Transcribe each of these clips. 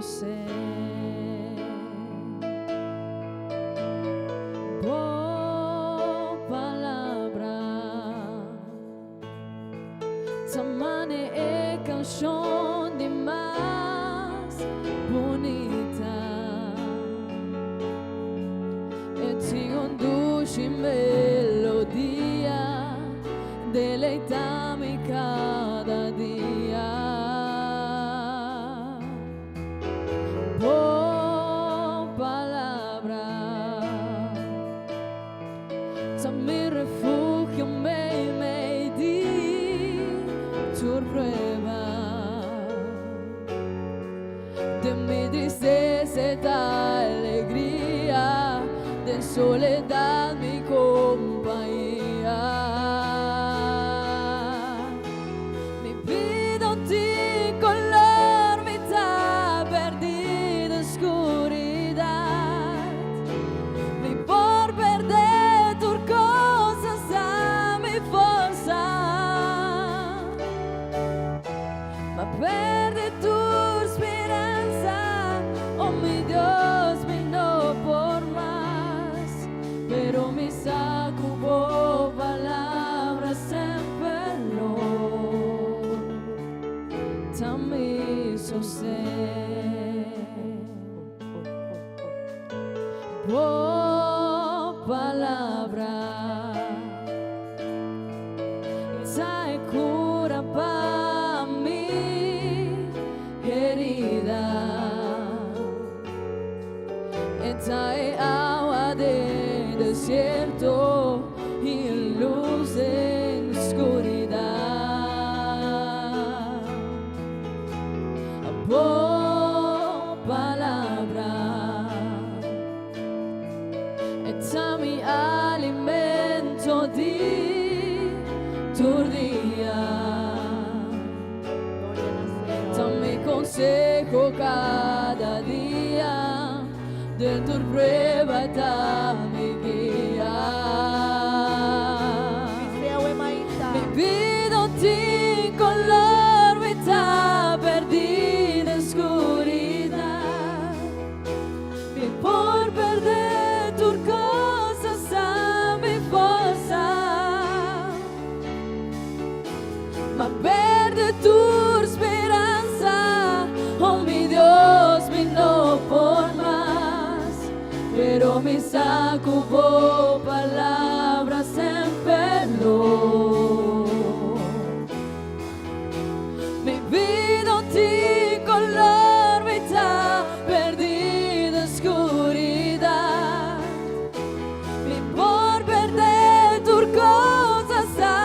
sosten. Bo palabra ta mane e kanshon di mas bunita. E tin un dushi melodia, deleita mi kada dia. Bo palabra ta mi refugio meimei di tur prueba. Den mi tristesa ta alegria, den soledad mi compañia. Mi bida un tin color, mi ta perdi den scuridad. Mi por perde tur cos hasta mi forsa. Ma perde tur speransa, oh mi Dios, mi no por mas. Pero mi sa cu bo palabra semper lo ta mi sosten. Bo palabra ta e cura pa mi herida. E ta e awa den desierto y luz den scuridad. Bo palabra ta mi alimento di tur dia. Ta mi conseho cada dia, den tur prueba ta mi guia. Mi bida no tin color, mi ta perdi den scuridad. Mi por perde tur cos hasta mi forsa. Ma perde tur speransa, oh mi Dios, mi no por mas. Pero mi sa cu bo palabra semper lo. Mi bida no tin color, mi ta perdi den scuridad. Mi por perde tur cos hasta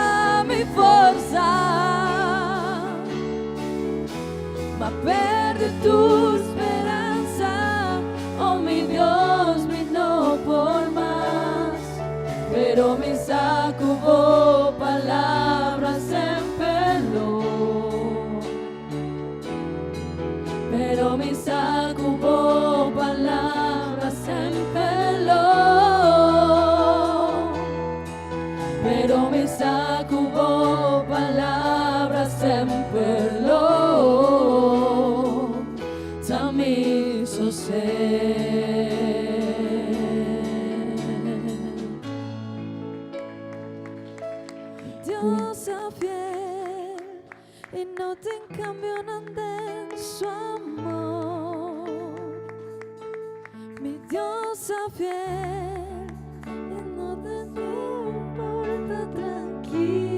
mi forsa. Ma perde tur speransa, oh mi Dios, mi no por mas. Pero mi sa cu bo palabra semper lo. Pero mi sa cu bo palabra semper lo. Pero mi sa cu bo palabra semper lo. Ta mi sosten. Dios ta fiel y no tin cambio den su amor. Mi Dios ta fiel y no tin importa trankil.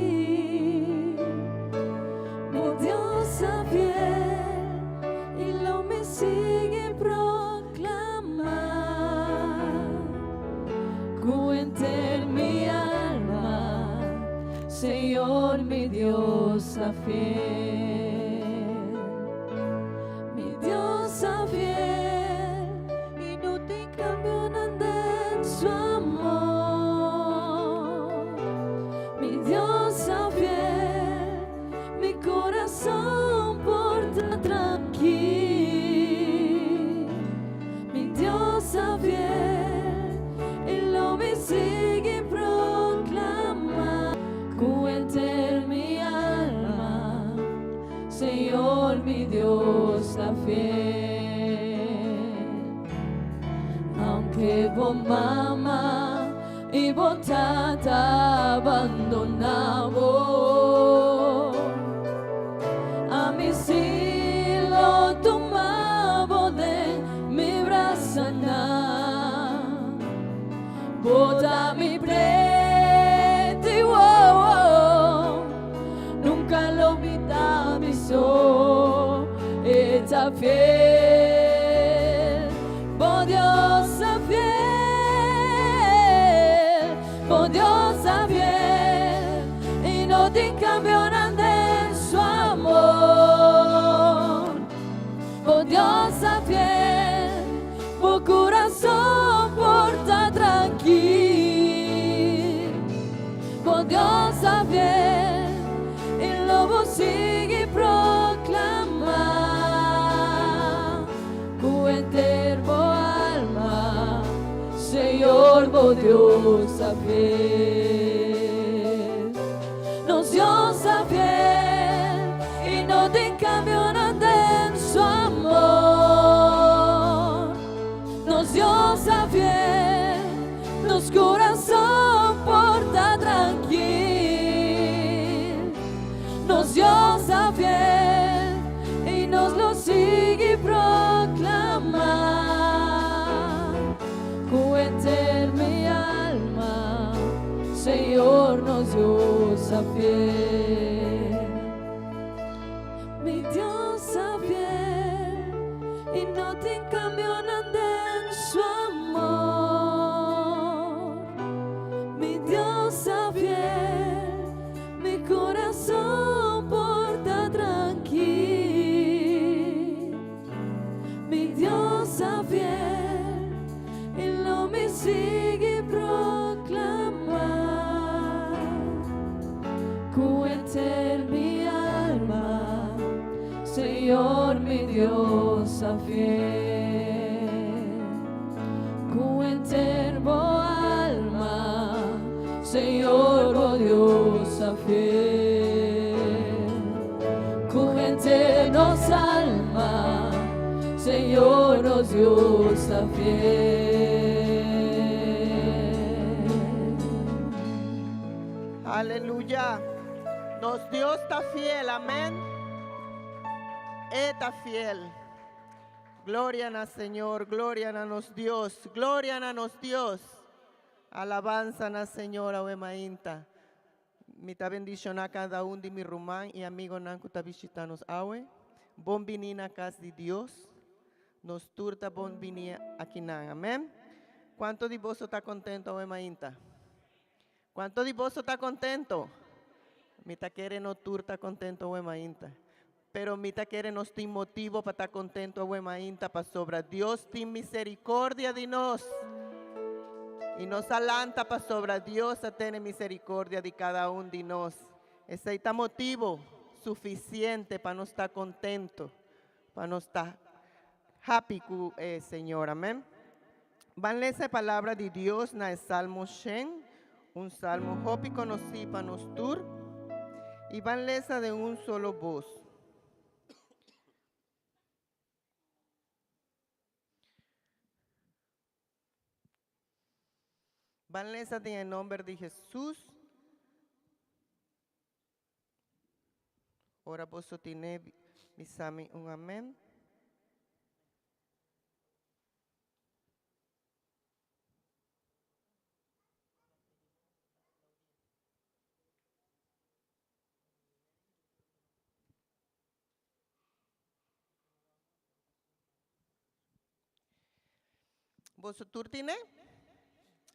Mi Dios ta fiel y lo mi sigui proclama. Cu henter mi alma, Señor, mi Dios ta fiel. Mi Dios ta fiel y no tin cambio den su amor. Mi Dios ta fiel, mi curason por ta trankil. Mi Dios ta fiel y lo mi sigui proclama. Cu henter mi alma, Señor, mi Dios ta fiel. Bo mama i bo tata a bandoná bo. Ami sí lo tuma bo den mi brasanan. Bo ta mi preti, wo, nunka lo mi ta mi so. E ta fiel, bo Dios ta fiel, bo Dios ta fiel, i no tin kambionan den su amor. Bo Dios ta fiel, bo kurason por ta trankil. Bo Dios ta fiel, i lo bo sigui proklamá ku henter bo alma, Señor bo Dios ta fiel. Nos Dios ta fiel i no tin kambionan den su amor. Nos Dios ta fiel, nos kurason por ta trankil. Nos Dios ta fiel i nos lo sigui proklamá ku henter mi alma, Señor nos Dios ta fiel. Mi Dios ta fiel i no tin kambionan den su amor. Mi Dios ta fiel, mi kurason por ta trankil. Mi Dios ta fiel i lo mi sigui proklamá ku henter mi alma, Señor mi Dios ta fiel. Ku henter bo alma, Señor bo Dios ta fiel. Ku henter nos alma, Señor nos Dios ta fiel. Aleluya. Nos Dios ta fiel, amén. E ta fiel. Gloria na Señor, gloria na nos Dios, gloria na nos Dios. Alabansa na Señor awe mainta. Mi ta bendishoná kada un di mi ruman i amigonan ku ta bishitá nos awe. Bon biní na kas di Dios. Nos tur ta bon biní akinan. Amèn. Kuantu di boso ta kontentu awe mainta? Kuantu di boso ta kontentu? Mi ta kere no tur ta kontentu awe mainta. Pero mi ta kere nos tin motibo pa ta kontentu awe mainta pasobra Dios tin miserikordia di nos. I nos a lanta pasobra Dios a tene miserikordia di kada un di nos. Esei ta motibo sufisiente pa nos ta kontentu, pa nos ta happy ku e Señor. Amen. Ban lesa e palabra di Dios na e Salmo shen, un salmo hopi konosí pa nos tur, i ban lesa den un solo bos. Ban lesa den e nomber di Hesus. Ora boso tine, bisa mi un amen. Boso tur tine?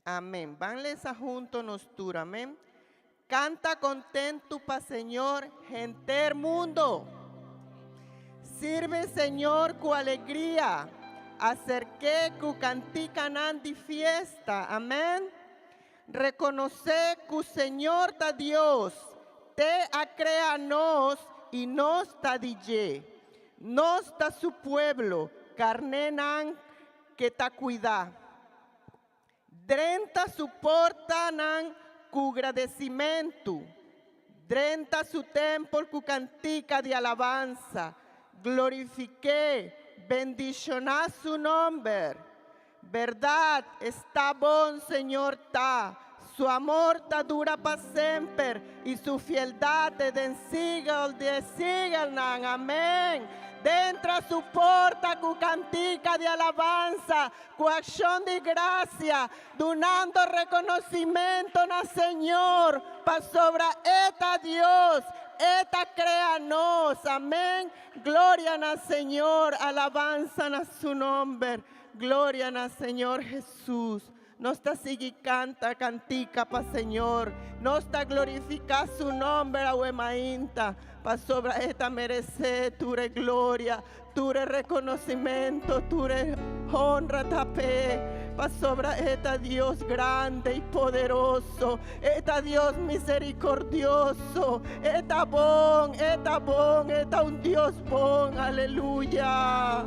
Amén. Ban lesa hunto nos tur. Amén. Canta contento pa Señor henter mundo. Sirbe Señor cu alegria. Acerqué cu canticanan di fiesta. Amén. Reconoce cu Señor ta Dios. Te a crea nos y nos ta di dje. Nos ta su pueblo, carnénan ke ta cuida. Drenta su portanan ku gradesimentu, drenta su tempel ku kantika di alabansa, glorifik'é, bendishoná su nomber. Berdad, esta bon Señor ta. Su amor ta dura pa semper y su fieldad ta den siglo di siglonan. Amen. Drenta su porta cu cantica di alabansa, cu accion di gracia, dunando reconocimento na Señor, pasobra E ta Dios, E ta crea nos. Amen. Gloria na Señor, alabansa na su nomber. Gloria na Señor Jesus. Nos ta sigui canta cantica pa Señor. Nos ta glorifica su nomber awe mainta. Pasobra E ta merece tur gloria, tur reconocimento, tur honra ta p'E. Pasobra E ta Dios grandi y poderoso. E ta Dios misericordioso. E ta bon, E ta bon, E ta un Dios bon. Aleluya.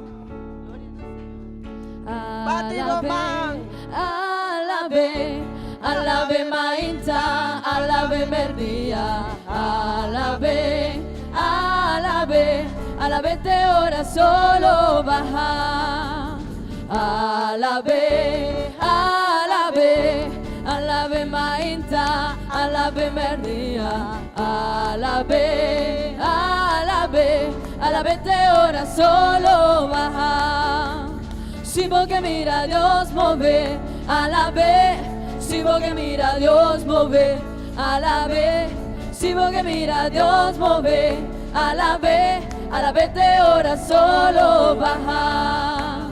Bati bo man. Alab'E, alab'E mainta, alab'E merdia, alab'E, alab'E, alab'E te ora solo baha. Alab'E, alab'E, alab'E mainta, alab'E merdia, alab'E, alab'E, alab'E te ora solo baha. Si bo ke mira Dios move, alab'E. Si bo ke mira Dios move, alab'E. Si bo ke mira Dios move, alab'E. Alab'E te ora solo baha.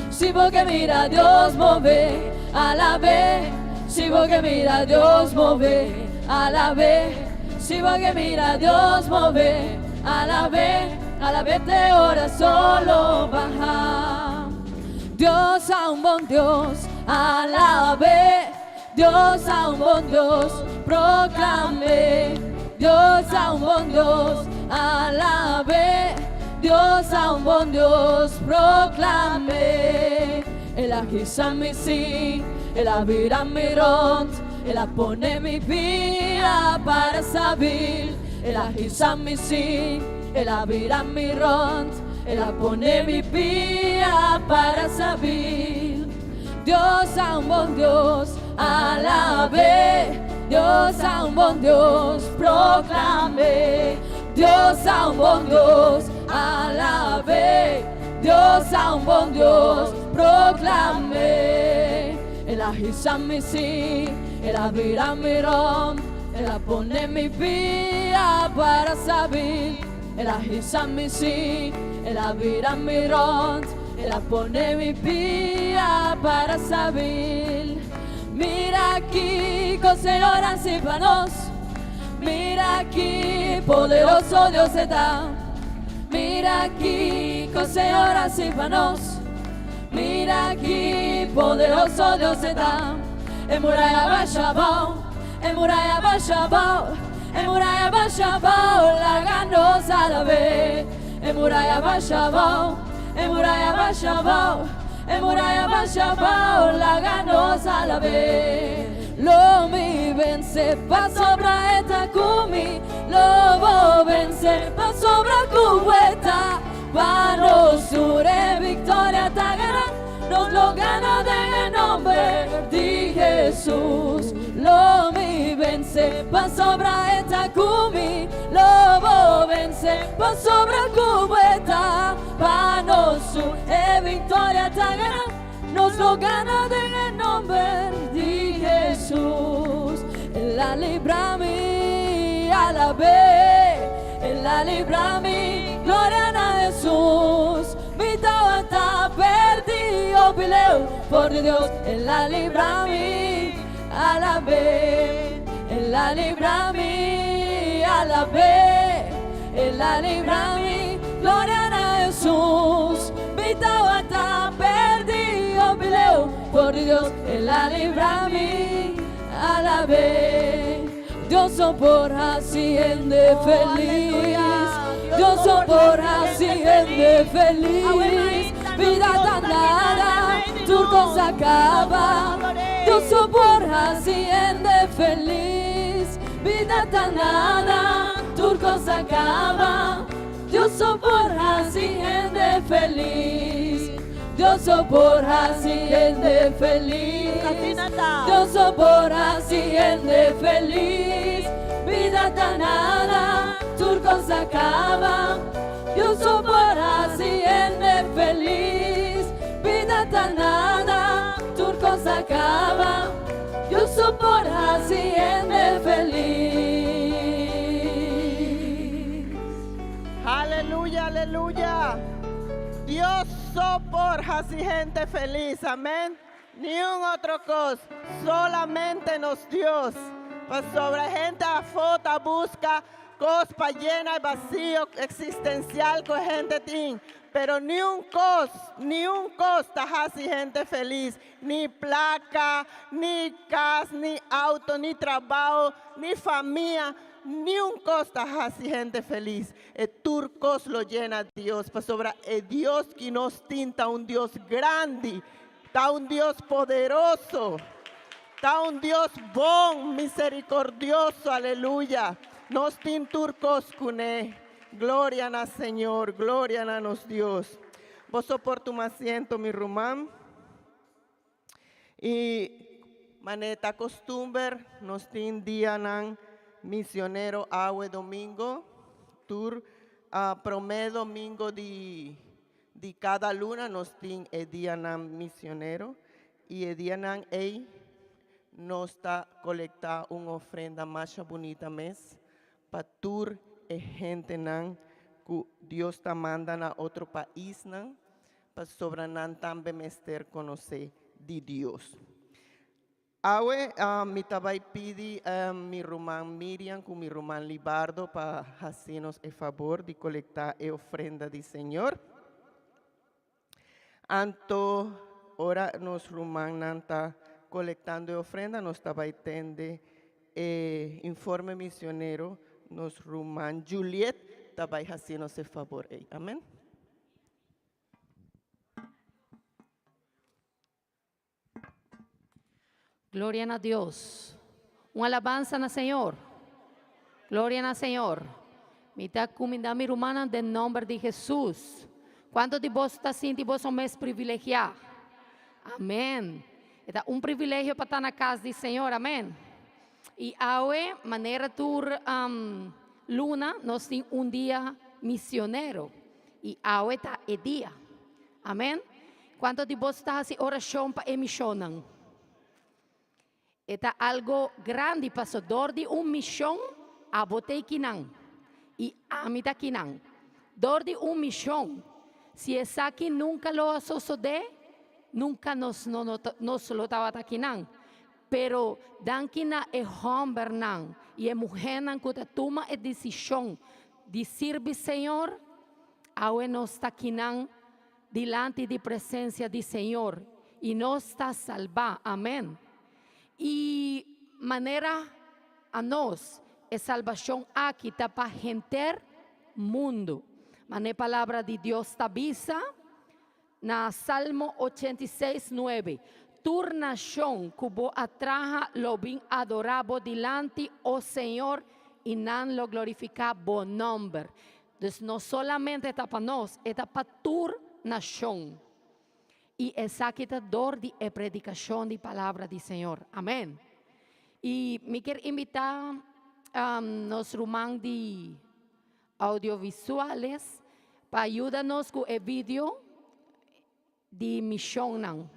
Si bo ke mira Dios move, alab'E. Si bo ke mira Dios move, alab'E. Si bo ke mira Dios move, alab'E. Alab'E te ora solo baha. Dios ta un bon Dios, alab'E. Dios ta un bon Dios, proclam'E. Dios ta un bon Dios, alab'E. Dios ta un bon Dios, proclam'E. El a hisa mi si, el a bira mi rond, el a pone mi pia para stabil. El a hisa mi si, el a bira mi rond, el a pone mi pia para stabil. Dios ta un bon Dios, alab'E. Dios ta un bon Dios, proclam'E. Dios ta un bon Dios, alab'E. Dios ta un bon Dios, proclam'E. El a hisa mi si, el a bira mi rond, el a pone mi pia para stabil. El a hisa mi si, el a bira mi rond, el a pone mi pia para stabil. Mira kico Señor a haci pa nos. Mira ki poderoso Dios ta. Mira kico Señor a haci pa nos. Mira ki poderoso Dios ta. E muraya a basha abou, e muraya a basha abou, e muraya a basha abou, laga nos alab'E. E muraya a basha abou, e muraya a basha abou, e muraya a basha abou, laga nos alab'E. Lo mi vence pasobra E ta cu mi, lo bo vence pasobra cu E ta. Pa nos tur e victoria ta gana, nos lo gana den nomber di Jesus. Lo mi vence pasobra E ta cu mi, lo bo vence pasobra cu E ta. Pa nos tur e victoria ta gana, nos lo gana den nomber di Jesus. El a libra mi, alab'E. El a libra mi, gloria na Jesus. Mi tawata perdi, bileu for di Dios. El a libra mi, alab'E. El a libra mi, alab'E. El a libra mi, gloria na Jesus. Mi tawata perdi, bileu for di Dios. El a libra mi, alab'E. Dios por haci hende feliz. Dios por haci hende feliz. Bida ta nada, tur cos a caba. Dios por haci hende feliz. Bida ta nada, tur cos a caba. Dios por haci hende feliz. Dios so por hasi hende felis. Asina ta. Dios so por hasi hende felis. Bida ta nada, tur kos a kaba. Dios so por hasi hende felis. Bida ta nada, tur kos a kaba. Dios so por hasi hende felis. Aleluya, aleluya. Dios so por hasi hende felis. Amèn. Ningun otro kos. Solamente nos Dios. Pasobra hende afó ta buska kos pa yena e vasio eksistensial ku hende tin. Pero ningun kos, ningun kos ta hasi hende felis. Ni plaka, ni kas, ni outo, ni trabou, ni famia. Ningun kos ta hasi hende felis. E tur kos lo yena Dios. Pasobra e Dios ku nos tin ta un Dios grandi. Ta un Dios poderoso. Ta un Dios bon, miserikordioso. Aleluya. Nos tin tur kos kuné. Gloria na Señor, gloria na nos Dios. Boso por tuma asiento, mi ruman. I manera ta kustumber, nos tin dianan misionero awe domingo, tur promé domingo di kada luna nos tin e dianan misionero i e dianan ei nos ta kolektá un ofrenda mas bunita mes pa tur e hendenan ku Dios ta manda na otro paisnan pasobra nan tambe mester konosé di Dios. Awe mi ta bai pidi mi ruman Miriam ku mi ruman Libardo pa hasi nos e fabor di kolektá e ofrenda di Señor. Anto ora nos rumannan ta kolektando e ofrenda, nos ta bai tende e informe misionero, nos ruman Juliet ta bai hasi nos e fabor ei. Amèn. Gloria na Dios. Un alabansa na Señor. Gloria na Señor. Mi ta kumindá mi rumannan den nòmber di Hesus. Kuantu di boso ta sinti boso mes privilegiá? Amèn. E ta un privilegio pa ta na kas di Señor. Amèn. I awe, manera tur luna, nos tin un dia misionero. I awe ta e dia. Amèn. Kuantu di boso ta hasi orashon pa e mishonnan? E ta algo grandi paso dor di un mishon abo ta kinan i ami ta kinan. Dor di un mishon. Si esaki nunka lo a sosodé, nunka nos no nos lo tabata kinan. Pero danki na e hòmbernan i e muhénan ku ta tuma e desishon di sirbi Señor, awe nos ta kinan dilanti di presensia di Señor i nos ta salbá. Amèn. I manera anos, e salbashon aki ta pa henter mundu. Manera e Palabra di Dios ta bisa na Salmo 86, 9, Tur nashon ku bo a traha lo bin adorá bo dilanti, o Señor, i nan lo glorifiká bo nòmber. Dus no solamente ta pa nos, e ta pa tur nashon. I esaki ta dor di e predikashon di palabra di Señor. Amèn. I mi kier invitá nos ruman di audiovisuales pa yuda nos ku e video di mishonnan.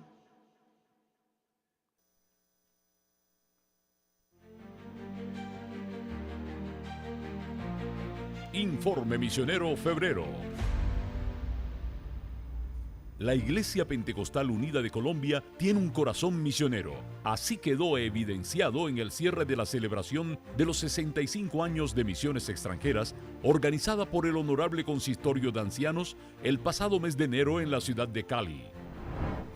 Informe Misionero Febrero. La Iglesia Pentecostal Unida de Colombia tiene un corazón misionero. Así quedó evidenciado en el cierre de la celebración de los 65 años de misiones extranjeras organizada por el Honorable Consistorio de Ancianos el pasado mes de enero en la ciudad de Cali.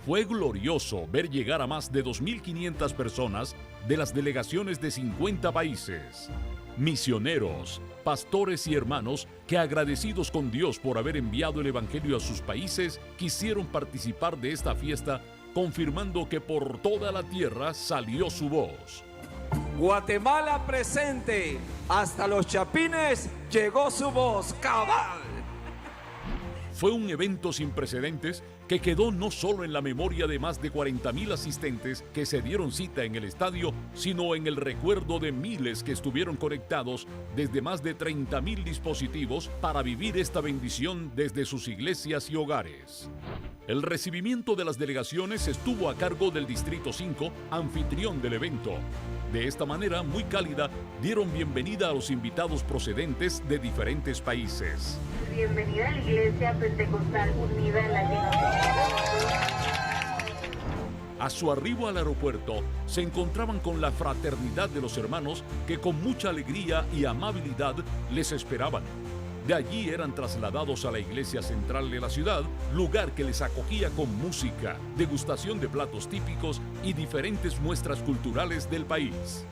Fue glorioso ver llegar a más de 2.500 personas de las delegaciones de 50 países. Misioneros, pastores y hermanos que, agradecidos con Dios por haber enviado el Evangelio a sus países, quisieron participar de esta fiesta, confirmando que por toda la tierra salió su voz. Guatemala presente, hasta los Chapines llegó su voz, cabal. Fue un evento sin precedentes que quedó no solo en la memoria de más de 40.000 asistentes que se dieron cita en el estadio, sino en el recuerdo de miles que estuvieron conectados desde más de 30.000 dispositivos para vivir esta bendición desde sus iglesias y hogares. El recibimiento de las delegaciones estuvo a cargo del Distrito 5, anfitrión del evento. De esta manera, muy cálida, dieron bienvenida a los invitados procedentes de diferentes países. Bienvenida a la Iglesia Pentecostal Unida en Latinoamérica. A su arribo al aeropuerto, se encontraban con la fraternidad de los hermanos que con mucha alegría y amabilidad les esperaban. De allí eran trasladados a la iglesia central de la ciudad, lugar que les acogía con música, degustación de platos típicos y diferentes muestras culturales del país.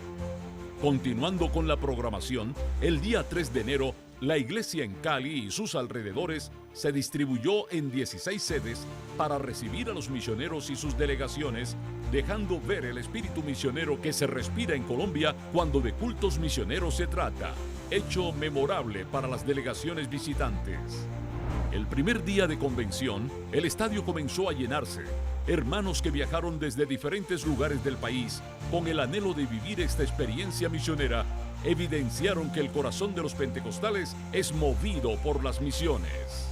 Continuando con la programación, el día 3 de enero, la iglesia en Cali y sus alrededores se distribuyó en 16 sedes para recibir a los misioneros y sus delegaciones, dejando ver el espíritu misionero que se respira en Colombia cuando de cultos misioneros se trata, hecho memorable para las delegaciones visitantes. El primer día de convención, el estadio comenzó a llenarse. Hermanos que viajaron desde diferentes lugares del país con el anhelo de vivir esta experiencia misionera, evidenciaron que el corazón de los pentecostales es movido por las misiones.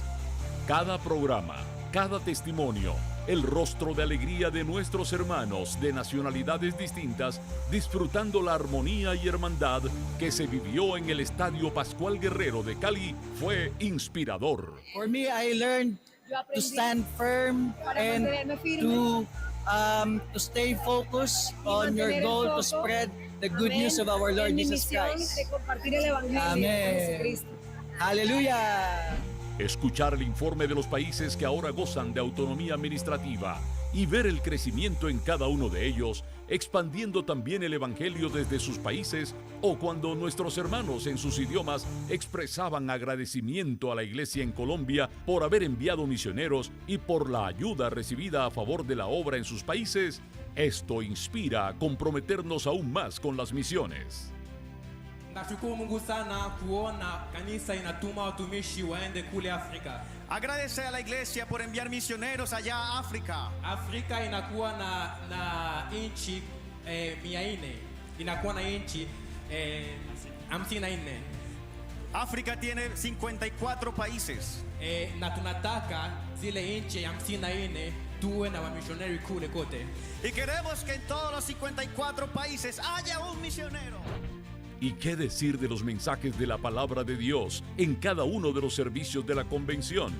Cada programa, cada testimonio, el rostro de alegría de nuestros hermanos de nacionalidades distintas, disfrutando la armonía y hermandad que se vivió en el Estadio Pascual Guerrero de Cali, fue inspirador. For me, I learned Yo to aprendí stand firm para and mantenerme firme to stay focused y on your mantener el goal to foco, spread the good amén, news of our Lord en mi Jesus misión Christ. de compartir el Evangelio de Amén. Jesucristo. Hallelujah. Escuchar el informe de los países que ahora gozan de autonomía administrativa y ver el crecimiento en cada uno de ellos, expandiendo también el Evangelio desde sus países, o cuando nuestros hermanos en sus idiomas expresaban agradecimiento a la Iglesia en Colombia por haber enviado misioneros y por la ayuda recibida a favor de la obra en sus países, esto inspira a comprometernos aún más con las misiones. Nashukuru Mungu sana kuona kanisa inatuma watumishi waende kule Afrika. Agradece a la iglesia por enviar misioneros allá a África. Afrika inakuwa na nchi 400, inakuwa na nchi 54. África tiene 54 países. Na tunataka zile nchi 54 tuwe na wamishonari kule kote. Y queremos que en todos los 54 países haya un misionero. ¿Y qué decir de los mensajes de la palabra de Dios en cada uno de los servicios de la convención?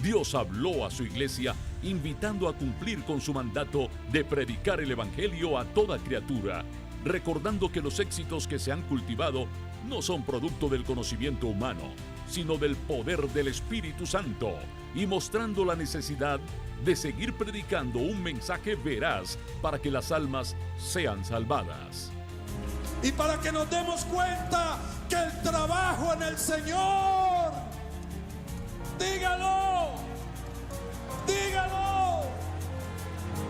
Dios habló a su iglesia invitando a cumplir con su mandato de predicar el Evangelio a toda criatura, recordando que los éxitos que se han cultivado no son producto del conocimiento humano, sino del poder del Espíritu Santo, y mostrando la necesidad de seguir predicando un mensaje veraz para que las almas sean salvadas. Y para que nos demos cuenta que el trabajo en el Señor, dígalo, dígalo,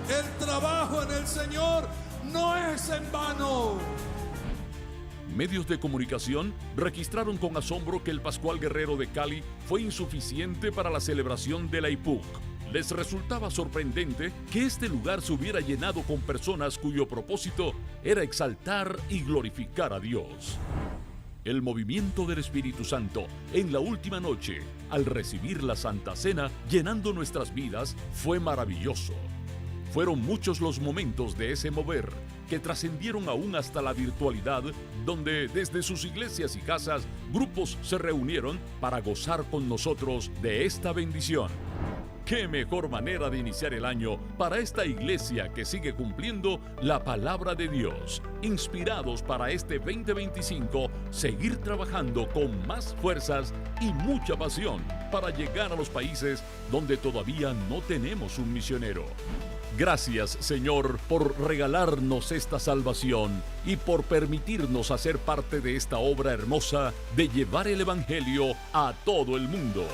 el trabajo en el Señor no es en vano. Medios de comunicación registraron con asombro que el Pascual Guerrero de Cali fue insuficiente para la celebración de la IPUC. Les resultaba sorprendente que este lugar se hubiera llenado con personas cuyo propósito era exaltar y glorificar a Dios. El movimiento del Espíritu Santo en la última noche, al recibir la Santa Cena, llenando nuestras vidas, fue maravilloso. Fueron muchos los momentos de ese mover que trascendieron aún hasta la virtualidad, donde desde sus iglesias y casas, grupos se reunieron para gozar con nosotros de esta bendición. ¡Qué mejor manera de iniciar el año para esta iglesia que sigue cumpliendo la palabra de Dios! Inspirados para este 2025, seguir trabajando con más fuerzas y mucha pasión para llegar a los países donde todavía no tenemos un misionero. Gracias, Señor, por regalarnos esta salvación y por permitirnos hacer parte de esta obra hermosa de llevar el Evangelio a todo el mundo.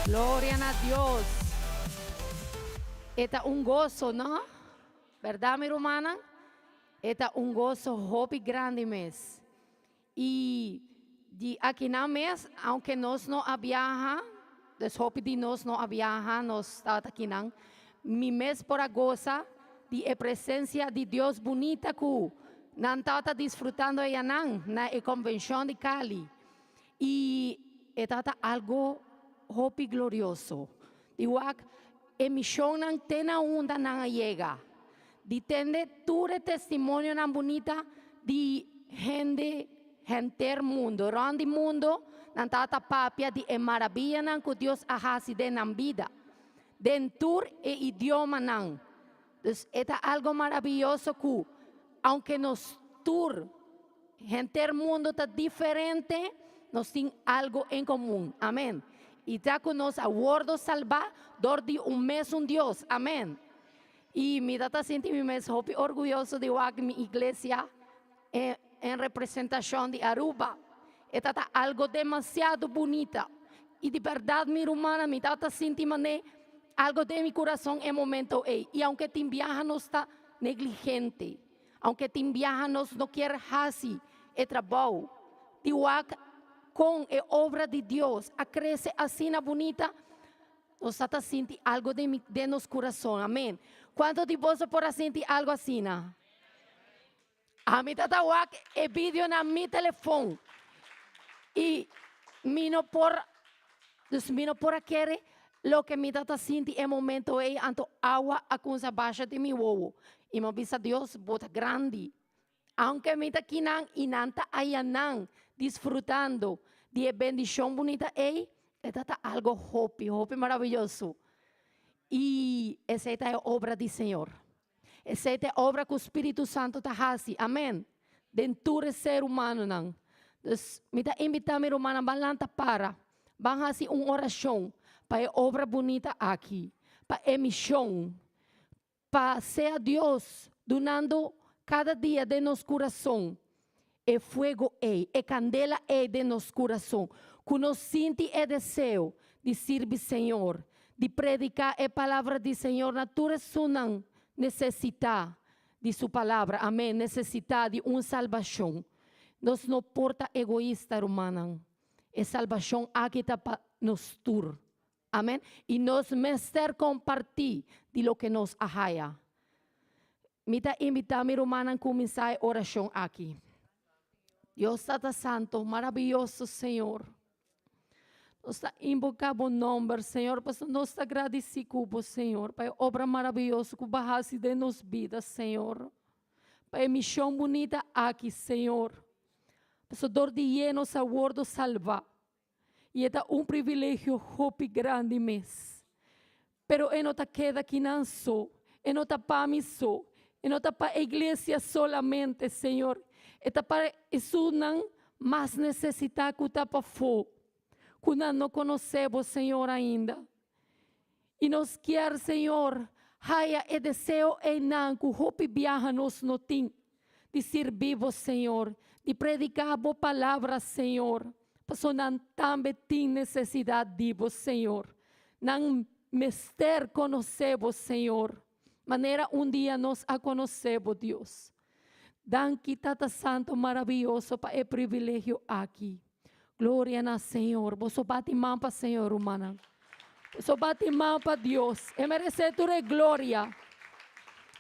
Gloria na Dios. E ta un goso, no? Berdad mi rumannan? E ta un goso hopi grandi mes. Y di akinan mes, aunke nos no a biaha, dus hopi di nos no a biaha, nos tabata akinan, mi mes por a gosa di e presencia di Dios bunita cu nan tabata disfrutando eyanan na e convencion di Cali. Y e tabata algo hopi glorioso. Di wak e misionnan te na unda nan a yega. Di tende tur e testimonionan bunita di hende henter mundo. Rond di mundo nan tabata papia di e marabianan cu Dios a haci den nan bida. Den tur e idiomanan. Dus e ta algo marabiyoso cu aunke nos tur Henter mundo ta diferente, nos tin algo en comun. Amen. Y ta cu nos a wordo salba dor di un mesun Dios. Amen. Y mi ta ta sinti mi mes hopi orguyoso di wak mi iglesia en representacion di Aruba. E ta ta algo demasiado bunita. Y di berdad mi rumannan mi ta ta sinti mane algo den mi curason e momento ey. Y aunke tin biaha nos ta negligente. Aunke tin biaha nos no kier hasi e trabou di wak kon e obra di Dios a krese asina bunita, nos ta ta sinti algo den mi den nos kurason. Amen. Kuantu di boso por a sinti algo asina? Ami ta ta wak e video na mi telefon i mi no por Dus mi no por a kere loke mi ta ta sinti e momento ei, anto awa a kunsa basha di mi wowo. I mi a bisa Dios, Bo ta grandi. Aunke mi ta kinan i nan ta ayanan disfrutando di e bendishon bunita ei, e ta ta algo hopi, hopi maraviyoso. I esei ta e obra di Señor. Esei ta e obra ku Spiritu Santu ta hasi, amen, den tur e ser humanonan. Dus, mi ta invitá mi rumannan ban lanta para, ban hasi un orashon pa e obra bunita aki, pa e mishon, pa sea Dios dunando kada dia den nos kurason e fuego ei, e kandela ei den nos kurason, ku nos sinti e deseo di sirbi Señor, di prediká e palabra di Señor na tur esunnan nesesitá di Su palabra, amén, nesesitá di un salbashon. Nos no por ta egoista, rumannan. E salbashon aki ta pa nos tur. Amén. I nos mester kompartí di loke nos a haya. Mi ta invitá mi rumannan kuminsá e orashon aki. Dios Tata Santo, maraviyoso Señor, nos ta invoká Bo nòmber, Señor, pasobra nos ta gradisí ku Bo, Señor, pa e obra maraviyoso ku Bo a hasi den nos bida, Señor. Pa e mishon bunita aki, Señor. Pasobra dor di ye nos a wòrdu salvá. I e ta un privilegio hopi grandi mes. Pero e no ta keda kinan so, e no ta pa mi so, e no ta pa e iglesia solamente, Señor. E ta pa esunnan mas nesesitá ku ta pafó, ku nan no konosé Bo, Señor, ainda. I nos kier, Señor, haya e deseo einan ku hopi biaha nos no tin, di sirbi Bo, Señor, di prediká Bo palabra, Señor, pasobra nan tambe tin nesesidat di Bo, Señor. Nan mester konosé Bo, Señor, manera un dia nos a konosé Bo, Dios. Danki, Tata Santo maraviyoso, pa e privilegio aki. Gloria na Señor. Boso bati man pa Señor, rumannan. Boso bati man pa Dios. E meresé tur e gloria.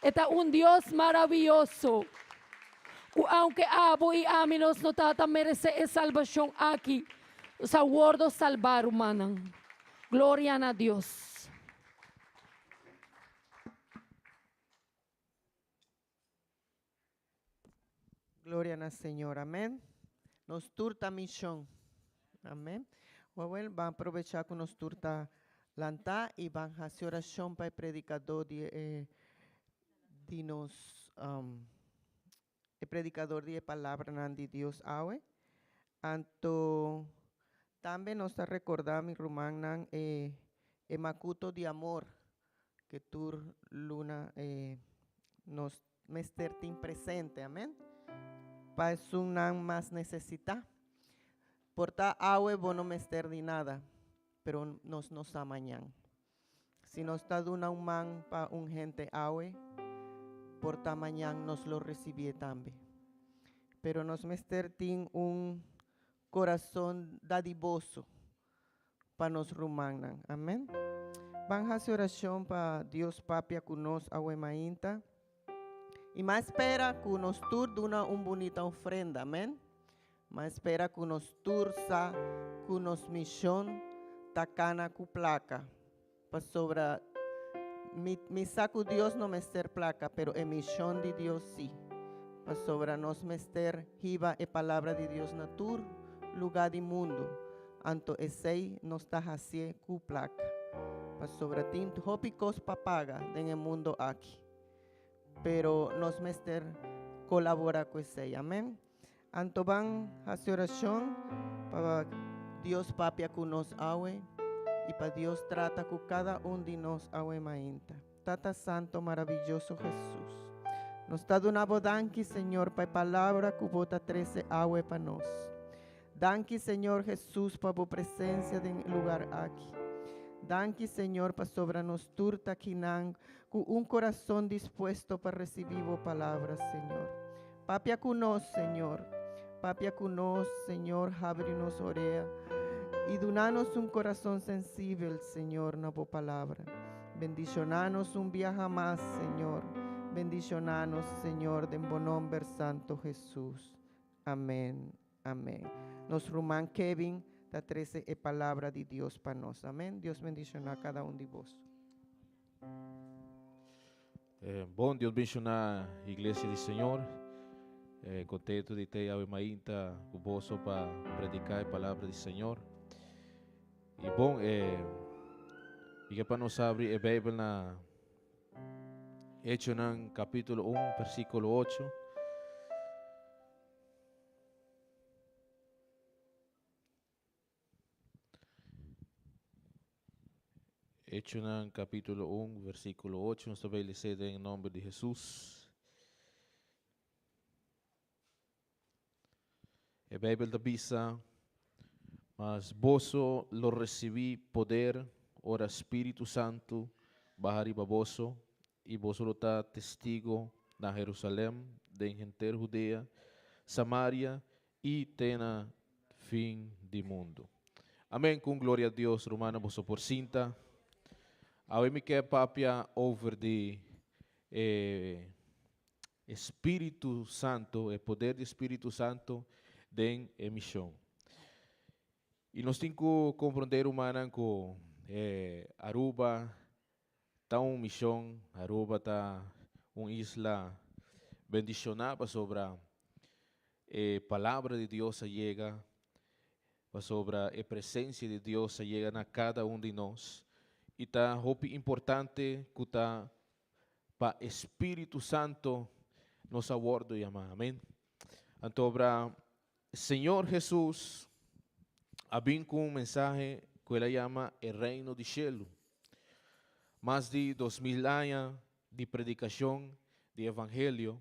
E ta un Dios maraviyoso. Ku aunke abo i ami nos no tabata meresé e salbashon aki, nos a wordo salbá, rumannan. Gloria na Dios. Gloria na Señor. Amén. Nos tur ta misión. Amén. Well, van aprovechar ku nos tur ta lantá i van hasi orashon pa e predikadó di e di nos um, e predikador di e palabranan di Dios awe. Anto tambe nos ta rekordá mi rumannan e e makuto di amor ke tur luna e nos mester tin presente, amen. Pa esunnan mas nesesitá. Por ta awe bo no mester di nada, pero nos no sa mañan. Si nos ta duna un man pa un hende awe, por ta mañan nos lo recibié tambe. Pero nos mester tin un corazon dadivoso pa nos rumannan. Amen. Ban haci oracion pa Dios papia cu nos awe mainta. Y m'a spera cu nos tur duna un bunita ofrenda. Amen. M'a spera cu nos tur sa cu nos mision ta cana cu placa. Pasobra mi, mi sa cu Dios no mester placa, pero e mision di Dios si. Pasobra nos mester hiba e palabra di Dios na tur lugar di mundo. Anto esey nos ta hacié cu placa. Pasobra tin hopi cos pa paga den e mundo aki. Pero nos mester colabora cu esey. Amen. Anto ban haci oracion pa Dios papia cu nos awe y pa Dios trata cu cada un di nos awe mainta. Tata Santo maravilloso Jesus, nos ta duna Bo danki Señor pa e palabra cu Bo ta trece awe pa nos. Danki Señor Jesus pa Bo presencia den e lugar aki. Danki Señor pasobra nos tur ta kinan cu un corazon dispuesto pa recibi Bo palabra Señor. Papia cu nos, Señor. Papia cu nos, Señor, habri nos orea y duna nos un corazon sensibel, Señor, na Bo palabra. Bendiciona nos un biaha mas, Señor. Bendiciona nos, Señor, den Bo nomber santo Jesus. Amen. Amen. Nos ruman Kevin ta trece e palabra di Dios pa nos. Amen. Dios bendiciona cada un di boso. Eh, bon, Dios bendiciona Iglesia di Señor. Eh, contento di te awe mainta cu boso pa predica e palabra di Señor. Y bon, eh, y ke pa nos abri e Bijbel na Hechonan capítulo 1, versículo 8. Hechonan capítulo 1, versículo 8. Nos ta bay lesa den nomber di Jesus. E Bijbel ta bisa, Mas boso lo recibí poder ora Spiritu Santu baha riba boso, y boso lo ta testigo na Jerusalem, den henter Judea, Samaria y te na fin di mundu. Amen con gloria a Dios rumannan boso por sinta. Awe mi ke papia over di e Spiritu Santo, e poder di Spiritu Santo den e mision. Y nos tin cu comprende rumannan cu e Aruba Ta un mishon, Aruba ta un isla bendishoná pasobra e Palabra di Dios a yega, pasobra e presensia di Dios a yega na kada un di nos i ta hopi importante ku ta pa e Spiritu Santo nos a wòrdu yamá. Amen. Anto obra Señor Hesus a bin ku un mensahe ku el a yama e Reino di Shelu. Mas di 2000 aña di predikashon di evangelio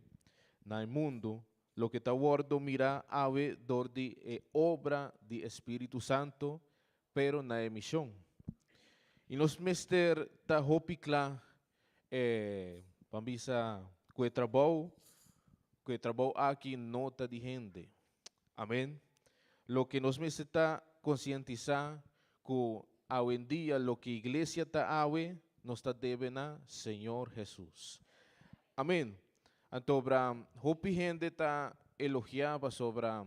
na e mundu, loke ta wòrdu mirá awe dor di e obra di e Spiritu Santo, pero na e mishon. I nos mester ta hopi kla E ban bisa ku e trabou, ku e trabou aki no ta di hende. Amen. Loke nos mester ta konsientisá ku awendia loke iglesia ta awe, nos ta debe na Señor Hesus. Amen. Anto obra hopi hende ta elogiá pasobra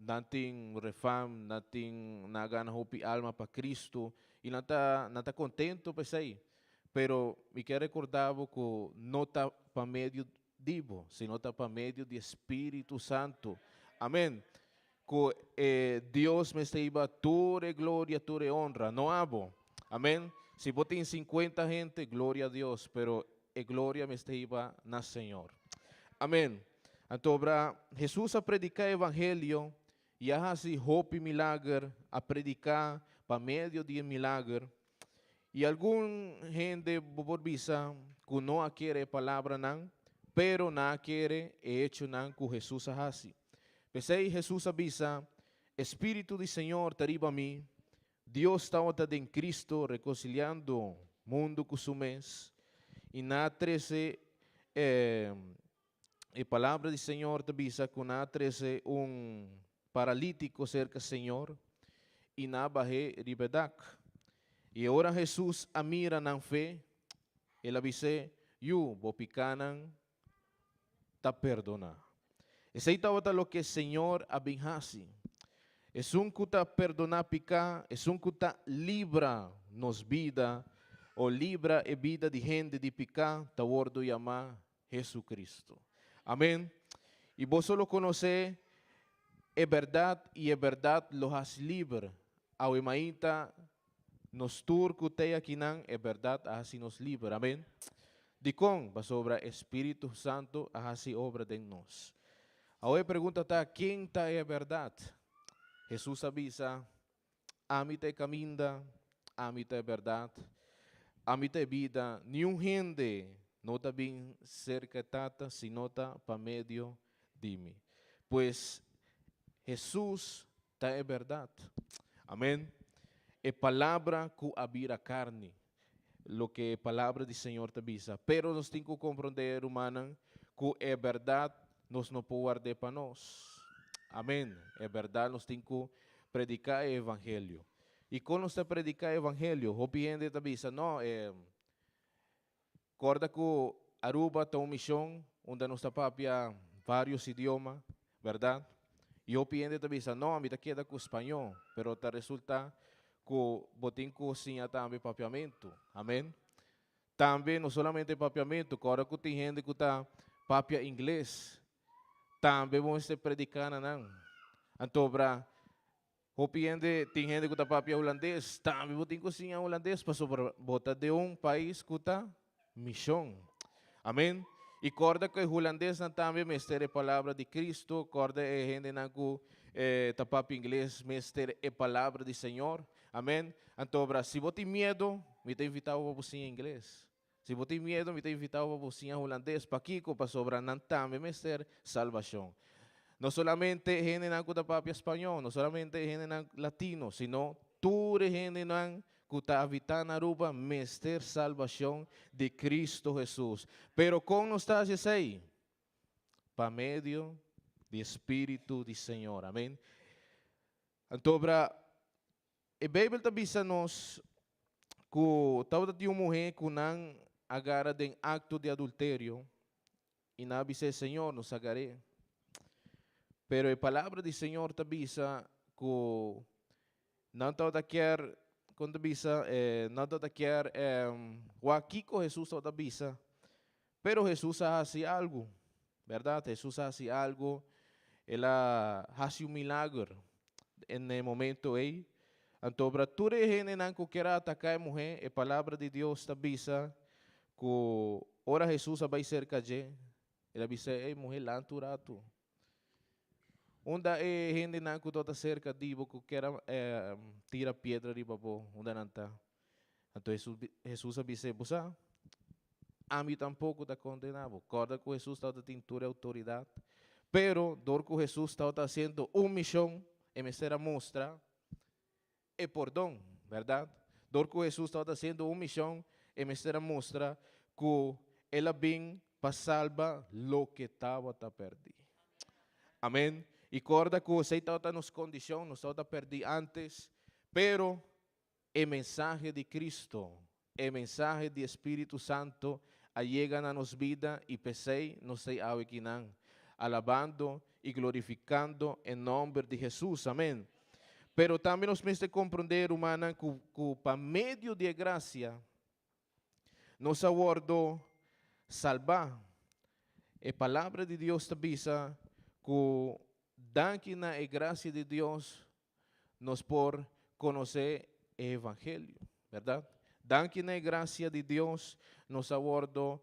Nan tin refam, nan tin nan a gana hopi alma pa Cristo y nan ta nan ta contento pa esey. Pero mi kier recorda bo cu no ta pa medio di bo, sino ta pa medio di e Spiritu Santo. Amen. Cu e Dios mester hiba tur e gloria, tur e honra, no abo. Amen. Si bo tin cincuenta hente, gloria a Dios, pero e gloria mester hiba na Señor. Amen. Anto obra Hesus a prediká e evangelio i a hasi hopi milager, a prediká pa medio di e milager. I algun hende bo por bisa ku no a kere e palabranan, pero nan a kere e echonan ku Hesus a hasi. P'esei Hesus a bisa, E spiritu di Señor ta riba mi, Dios tabata den Cristo rekonsiliando. mundu ku su mes i nan a trese e e palabra di Señor ta bisa ku nan a trese un paralítiko serka Señor i nan a bah'é riba e dak. I ora Hesus a mira nan fe, el a bis'é, Yu, bo pikánan ta perdoná. Esei tabata loke Señor a bin hasi. Esun ku ta perdoná piká, esun ku ta libra nos bida o libra e bida di hende di piká ta wòrdu yamá Jesucristo. Amén. I boso lo konosé e bèrdat i e bèrdat lo hasi liber. Awe mainta nos tur ku t'ei akinan e bèrdat a hasi nos liber. Amén. Dikon? Pasobra e Spiritu Santu a hasi obra den nos. Awe e pregunta ta, ken ta e bèrdat? Hesus a bisa, Ami ta e kaminda, ami ta e bèrdat, ami ta e bida. Niun hende no ta bin serka e Tata si no ta pa medio di mi. Pues, Hesus ta e bèrdat. Amèn. E Palabra ku a bira karni. Loke e Palabra di Señor ta bisa. Pero nos tin ku komprondé, rumannan, ku e bèrdat nos no por ward'é pa nos. Amèn. E bèrdat nos tin ku prediká e evangelio. I kon nos ta prediká e evangelio? Hopi hende ta bisa, No, e Corda cu Aruba ta un mision unda nos ta papia varios idioma, berdad? Y hopi hende ta bisa, no, ami ta keda cu spañó, pero ta resulta cu bo tin cu siña tambe papiamento. Amen. Tambe no solamente papiamento, corda cu tin hende cu ta papia ingles, tambe bo mester predica na nan. Anto bra, Hopi hende, tin hende ku ta papia hulandes, tambe bo tin ku siña hulandes pasobra bo ta den un pais ku ta mishon. Amen. I kòrda ku e hulandesnan tambe mester e palabra di Kristu, kòrda e hendenan ku ta papia ingles mester e palabra di Señor. Amen. Anto bra, si bo tin miedu, mi ta invitá bo pa bo siña ingles. Si bo tin miedu, mi ta invitá bo pa bo siña hulandes. Pakiko? Pasobra nan tambe mester salbashon. No solamente e hendenan ku ta papia spañó, no solamente e hendenan latino, sino tur e hendenan ku ta habitá na Aruba mester salbashon di Kristu Hesus. Pero kon nos ta hasi esei? Pa medio di e Spiritu di Señor. Amen. Anto, bra. E Beibel ta bisa nos ku tabata tin un muhé ku nan a gara den akto di adulterio i nan a bis'é, Señor, nos a gar'é. Pero e palabra di Señor ta bisa ku nan tabata kier, kon ta bisa, nan tabata kier wak kiko Hesus tabata bisa. Pero Hesus a hasi algu, bèrdat? Hesus a hasi algu, el a hasi un milager en e momento ei. Anto ora tur e hendenan ku kier a ataká e muhé, e Palabra di Dios ta bisa ku ora Hesus a bai serka dje, el a bisa, Ei muhé, lanta un ratu. Unda e hendenan ku tabata serka di bo ku kier a tira piedra riba bo, unda nan ta? Anto Hesus a bis'é, Bo sa, ami tampoko ta kondená bo. Kòrda ku Hesus tabata tin tur e outoridat. Pero, dor ku Hesus tabata hasiendo un mishon, e mester a mustra e pordon, bèrdat? Dor ku Hesus tabata hasiendo un mishon, e mester a mustra ku el a bin pa salba loke tabata pèrdí. Amèn. I kòrda ku esei tabata nos kondishon, nos tabata pèrdí ántes, pero E mensahe di Cristo, e mensahe di e Spiritu Santo a yega na nos bida y p'esey nos ta awe kinan, alabando y glorificando e nomber di Jesus. Amen. Pero tambe nos mester comprende, rumannan, cu cu pa medio di e gracia nos a wordo salba. E palabra di Dios ta bisa cu danki na e gracia di Dios nos por conoce e evangelio, berdad? Danki na e gracia di Dios nos a wordo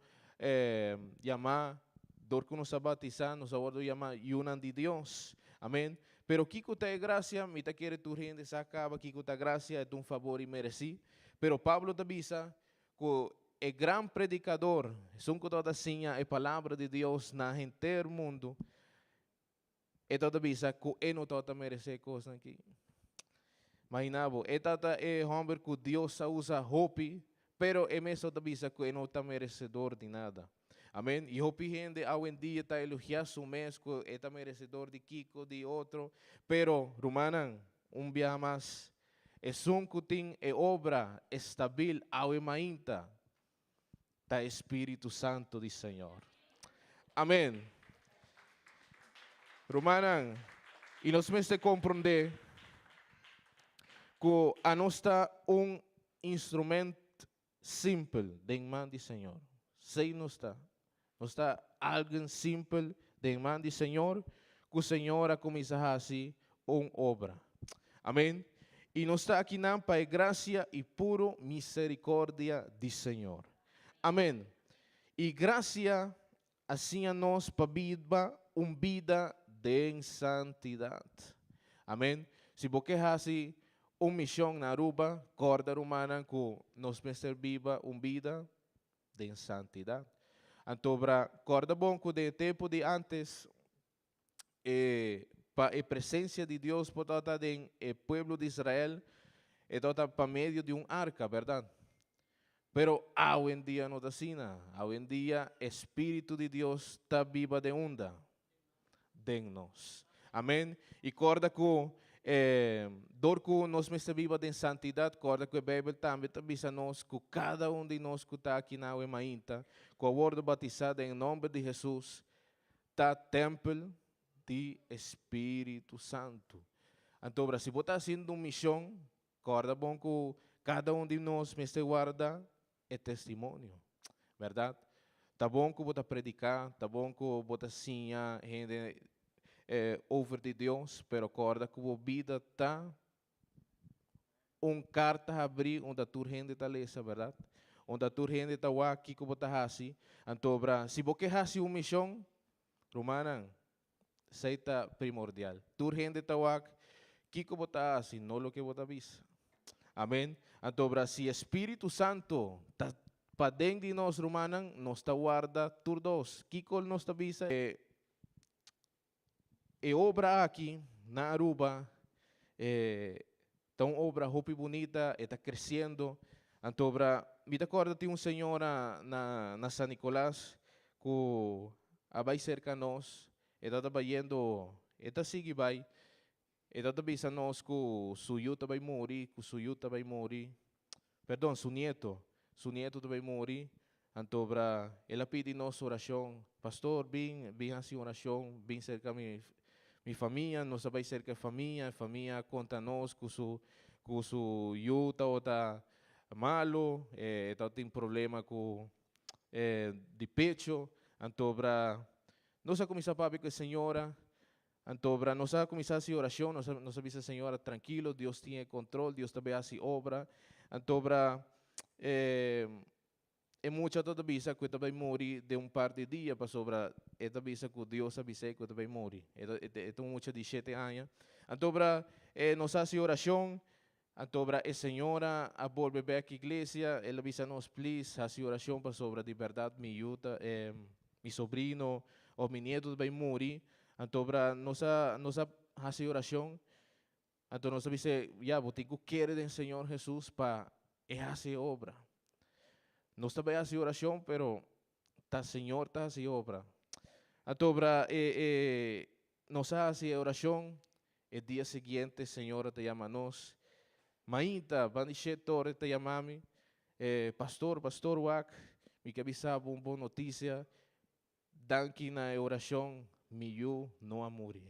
yama, dor cu nos a batisa, nos a wordo yama yunan di Dios. Amen. Pero kico ta e gracia? Mi ta kere tur hende sa caba kico ta gracia, e ta un fabor inmereci. Pero Pablo ta bisa cu e gran predicador, esun cu tabata siña e palabra di Dios na henter mundo, E tabata bisa ku e no tabata meresé e kosnan akí. Imaginá bo, e tabata e hòmber ku Dios a usa hopi. Pero e mes ta bisa ku e no ta meresedor di nada. Amèn. I hopi hende awendia ta elogiá su mes ku e ta meresedor di kiko, di otro. Pero, rumannan, un biaha mas, esun ku tin e obra estabil awe mainta ta e Spiritu Santu di Señor. Amèn. Rumannan, i nos mester komprondé ku anos ta un instrument simpel den man di Señor. Sei nos ta. Nos ta algen simpel den man di Señor ku Señor a kuminsá hasi un obra. Amén. I nos ta akinan pa e grasia i puru miserikordia di Señor. Amén. I grasia a siña nos pa biba un bida den santidat. Amén. Si bo ke hasi un mishon na Aruba, kòrda rumannan ku nos mester biba un bida den santidat. Antobra, kòrda bon ku den e tempu di ántes, e pa e presensia di Dios por tabata den e pueblo di Israel, e tabata pa medio di un arka, bèrdat? Pero awendia no ta asina. Awendia e Spiritu di Dios ta biba den unda? Den nos. Amen. I kòrda ku dor ku nos mester biba den santidat, kòrda ku e Beibel tambe ta bisa nos ku kada un di nos ku ta aki na awe mainta, ku a wòrdu batisá den e nòmber di Hesus, ta tèmpel di e Spiritu Santu. Anto, si bo ta hasiendo un mishon, Kòrda bon ku kada un di nos mester warda e testimonio, bèrdat? Ta bon ku bo ta prediká, ta bon ku bo ta siña hende over di Dios, pero kòrda ku bo bida ta un karta habrí unda tur hende ta lesa, bèrdat? Unda tur hende ta wak kiko bo ta hasi. Anto, si bo ke hasi un mishon, rumannan, Esei ta primordial. Tur hende ta wak kiko bo ta hasi, no loke bo ta bisa. Amen. Anto bra si e Spiritu Santo ta paden di nos rumannan, nos ta warda tur dos. Kiko nos ta bisa? E e obra aki na Aruba e ta un obra hopi bunita, e ta kresiendo. Anto bra mi ta kòrda tin un señora na na San Nicolas ku a bai serka nos, e tabata bayendo, e ta sigui bai, e tabata bisa nos ku su yu ta bai muri, ku su yu ta bai muri, perdon, su nieto, su nieto ta bai muri, anto bra el a pidi nos orashon, pastor bin, bin hasi orashon, bin serka mi mi famia, nos a bai serka e famia, e famia a konta nos ku su ku su yu tabata malu, e tabatin problema ku di pecho, anto bra nos a kuminsá papia ku e señora, anto bra nos a kuminsá hasi orashon, nos a nos a bisa e señora trankilo, Dios tin e kontrol, Dios ta bay hasi obra, anto bra e mucha ta bisa ku e ta bay muri den un par di dia pasobra e ta bisa ku Dios a bis'é ku e ta bay muri, e ta un mucha di shete aña, anto bra nos a hasi orashon, Anto ora e señora a bolbe bek iglesia, el a bisa nos, Please, hasi oracion pasobra di berdad mi yu ta, mi sobrino of mi nieto ta bay muri. Anto ora nos a, nos a hasi oracion, anto nos a bis'é, Ya, bo tin cu kere den Señor Jesus pa E hasi e obra. Nos ta bay hasi oracion, pero ta Señor ta hasi e obra. Anto ora e, e, nos a hasi e oracion, E dia siguiente Señor a ta yama nos. Mainta, banda di shete ora e ta yama mi, e, Pastor, pastor wak, mi ke bisa bo un bon notisia. Danki na e orashon, mi yu no a muri.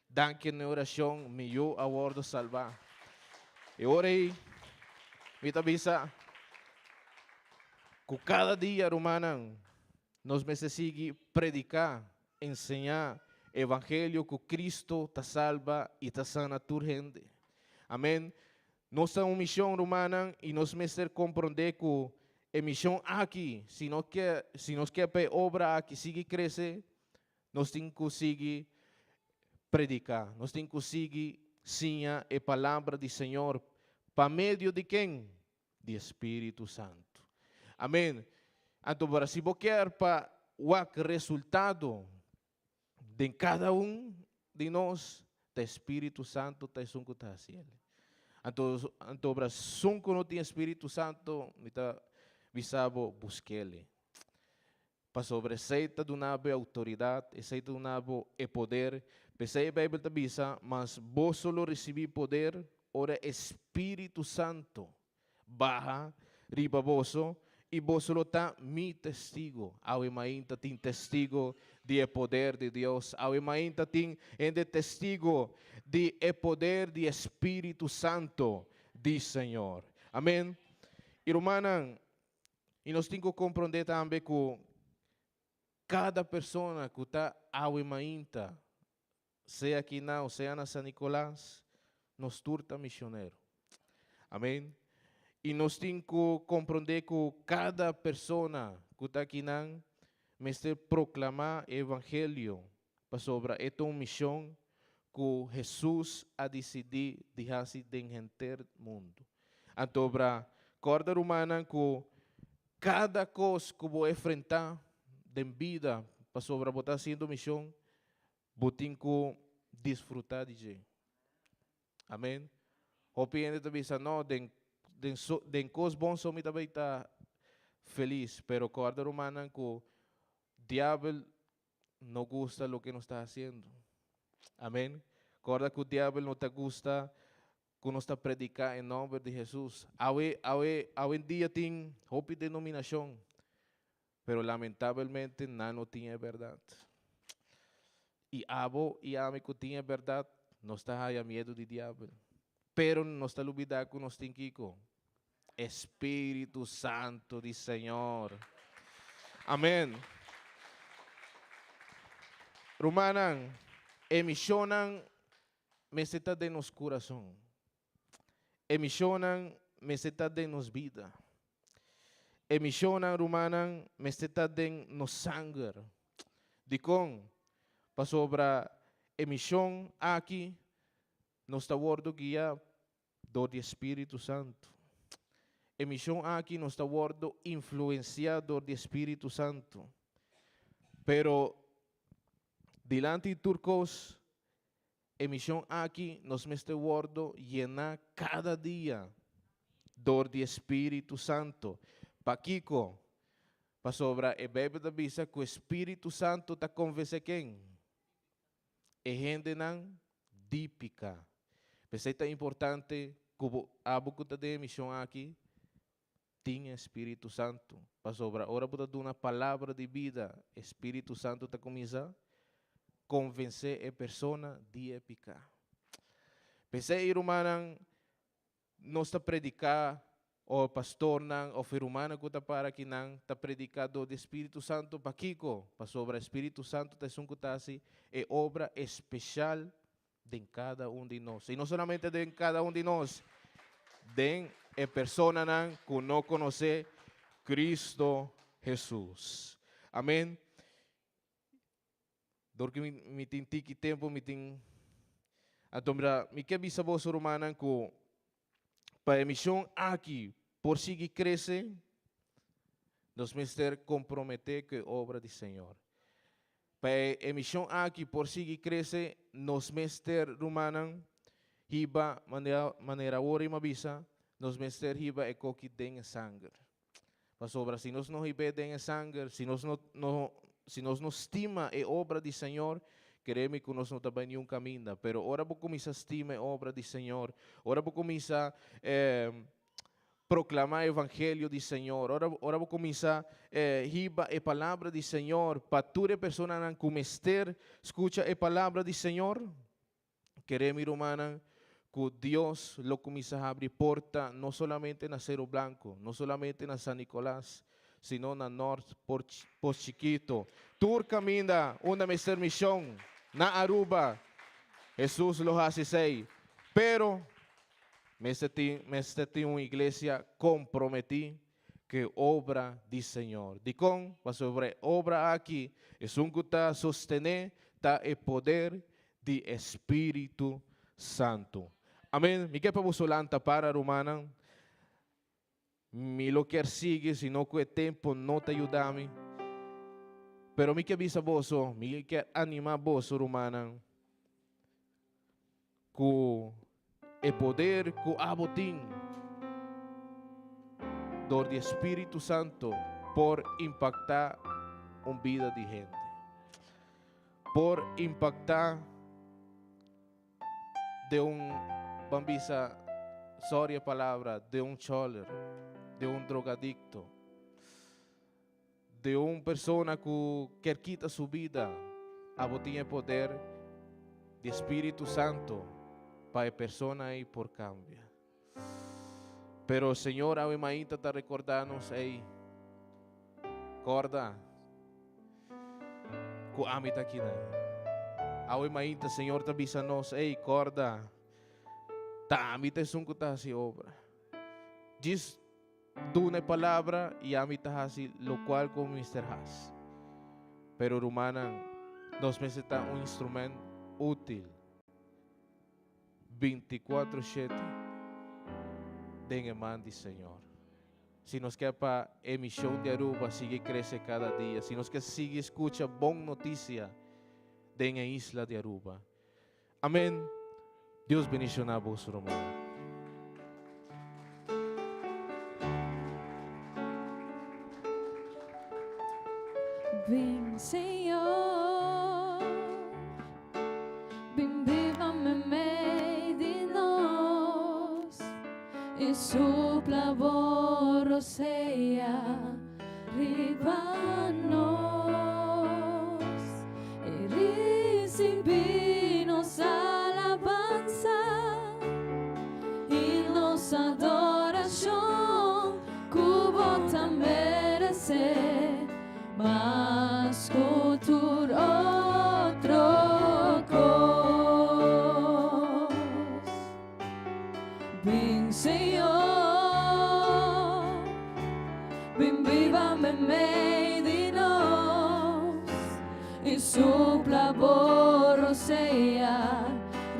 Danki na e orashon, mi yu a wòrdu salbá. E ora ei, mi ta bisa ku kada dia, rumannan, nos mester sigui prediká Enseñá evangelio ku Cristo ta salba i ta sana tur hende. Amen. Nos ta un mishon, rumannan, i nos mester komprondé ku e mishon aki, si nos ke, si nos ke pa e obra aki sigui krese, nos tin ku sigui prediká, nos tin ku sigui siña e palabra di Señor pa medio di ken? Di e Spiritu Santu. Amen. Anto ora si bo kier pa wak resultado den kada un di nos, ta e Spiritu Santu ta esun ku ta hasi el. Anto anto obra esun ku no tin Spiritu Santo, mi ta bisa bo busk'El. Pasobra esei ta duna bo e outoridat, esei ta duna bo e poder. P'esei e Beibel ta bisa, Mas boso lo risibí poder ora e Spiritu Santo baha riba boso, i boso lo ta mi testigo. Awe mainta tin testigo di e poder di Dios. Awe mainta tin hende testigo di e poder di e Spiritu Santo di Señor. Amen. I rumannan, I nos tin ku komprondé tambe ku kada persona ku ta awe mainta, sea aki na o sea na San Nicolas, nos tur ta misionero. Amen. I nos tin ku komprondé ku kada persona ku ta akinan mester proklamá e evangelio, pasobra e ta un mishon ku Hesus a disidí di hasi den henter mundu. Antobra, kòrda rumannan ku kada kos ku bo enfrentá den bida pasobra bo ta hasiendo mishon, bo tin ku disfrutá di dje. Amen. Hopi hende ta bisa, no, den, den, so, den kos bon so mi ta bai ta felis. Pero kòrda rumannan ku diabel no gusta loke nos ta hasiendo. Amen. Kòrda ku diabel no ta gusta ku nos ta prediká e nòmber di Hesus. Awe, awe, awendia tin hopi denominashon, pero lamentabelmente nan no tin e bèrdat. I abo i ami ku tin e bèrdat, nos ta haya miedu di diabel. Pero nos ta lubidá ku nos tin kiko? E Spiritu Santu di Señor. Amén. Rumannan, e mishonnan mester ta den nos kurason. E mishonnan mester ta den nos bida. E mishonnan, rumannan, mester ta den nos sanger. Dikon? Pasobra e mishon aki nos ta wòrdu guiá dor di e Spiritu Santu. E mishon aki nos ta wòrdu influensiá dor di e Spiritu Santu. Pero dilanti di tur kos, e mishon aki nos mester wòrdu yená kada dia dor di e Spiritu Santu. Pakiko? Pasobra e Beibel ta bisa ku e Spiritu Santu ta konvensé ken? E hendenan di piká. P'esei ta importante ku bo abo ku ta den e mishon aki tin e Spiritu Santu, pasobra ora bo ta duna palabra di bida, e Spiritu Santu ta kuminsá konvensé e persona di e piká. P'esei, rumannan, Nos ta prediká, o pastornan òf e rumannan ku ta para akinan ta prediká dor di e Spiritu Santu. Pakiko? Pasobra e Spiritu Santu ta esun ku ta hasi e obra espeshal den kada un di nos. I no solamente den kada un di nos, den e personanan ku no konosé Kristu Hesus. Amen. Dor ku mi tin tiki tempu, mi tin. Anto mira, mi ke bisa boso rumannan ku pa e mishon aki por sigui krese, nos mester komprometé ku e obra di Señor. Pa e mishon aki por sigui krese, nos mester, rumannan, hiba, manera manera awor mi a bisa, nos mester hiba e koki den e sanger. Pasobra si nos no hib'é den e sanger, si nos no, no, si nos no stima e obra di Señor, kere mi ku nos no ta bai niun kaminda. Pero ora bo kuminsá stima e obra di Señor, ora bo kuminsá eh, proklamá e evangelio di Señor, ora, ora bo kuminsá eh, hiba e palabra di Señor pa tur e personanan ku mester skucha e palabra di Señor, Kere mi rumannan ku Dios lo kuminsá habri porta no solamente na Cero Blanco, no solamente na San Nicolas, sino na Nort Pos Chikito. Tur kaminda unda mester mishon na Aruba, Hesus lo hasi esei. Pero mester tin mester tin un iglesia komprometí ku e obra di Señor. Dikon? Pasobra e obra aki, esun ku ta sostené ta e poder di e Spiritu Santu. Amen. Mi ke pa boso lanta para, rumannan. Mi lo kier sigui, sino ku e tempu no ta yuda mi. Pero mi ke bisa boso, mi kier anima boso, rumannan, ku. E poder ku abo tin dor di e Spiritu Santo por impaktá un bida di hende. Por impaktá de un, ban bisa, sorry e palabra, de un choler, de un drogadicto, de un persona ku kier kita su bida. Abo tin e poder di e Spiritu Santo pa e persona ei por cambia. Pero Señor awe mainta ta recorda nos ei, corda cu ami ta akinan. Awe mainta Señor ta bisa nos, ei, corda, ta ami ta esun cu ta haci obra. Djis duna e palabra y ami ta haci locual cu mi mester haci. Pero rumannan, nos mester ta un instrument util. Binticuatro shete den e man di Señor. Si nos ke pa e mision di Aruba sigui crece cada dia, si nos ke sigui scucha bon noticia den e isla di Aruba. Amen. Dios bendiciona boso rumannan. Bin Señor, bin biba meimei di nos i supla bo rosea riba nos i risibí nos alabansa i nos adorashon ku bo ta meresé mas ku tur otro kos. Bin Señor, bin biba meimei di nos i supla bo rosea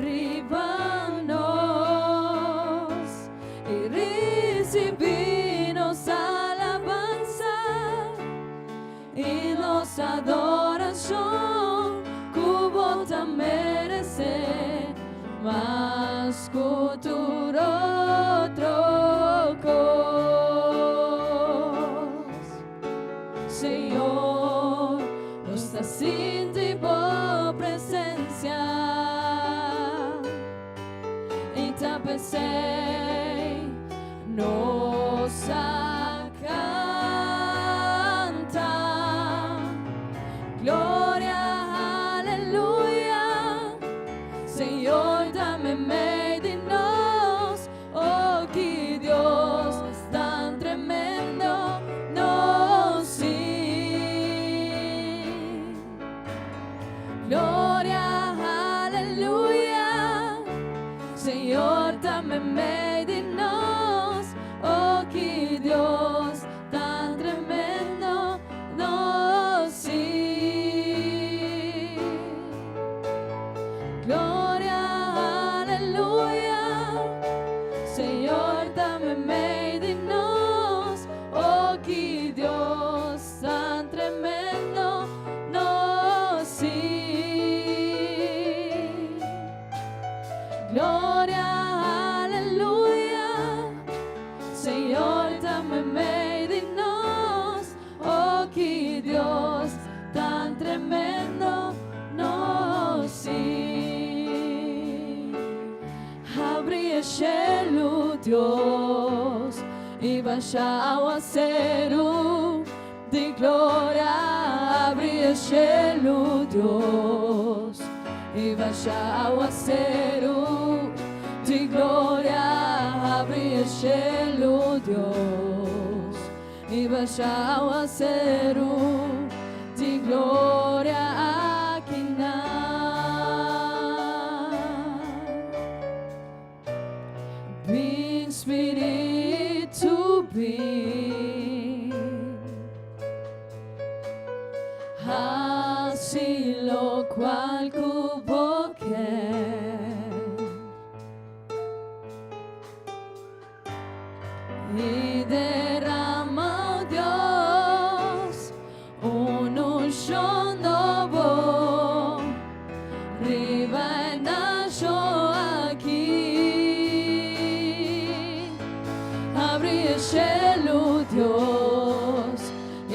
riba nos i risibí nos alabansa i nos adorashon ku bo ta meresé mas ku tur otro kos. Señor, nos ta sinti bo presensia i ta p'esei nos a canta. Gloria, aleluya, Señor ta meimei di nos, oh ki Dios tan tremendo nos tin. Gloria, aleluya, Señor ta meimei di nos, oh ki Dios tan tremendo nos tin. Gloria, aleluya, Señor ta meimei di nos, oh ki Dios tan tremendo nos tin. Gloria, aleluya, Señor ta meimei di nos, oh ki Dios tan tremendo nos tin. Habri e shelu, Dios, i basha awaseru di gloria. Habri e shelu, Dios, i basha awaseru di gloria. Habri e shelu, Dios, i basha awaseru di gloria akinan. Bin Spiritu bin, hasi lokual ku bo ke. I derama, oh Dios, un unshon nobo riba e nashon aki.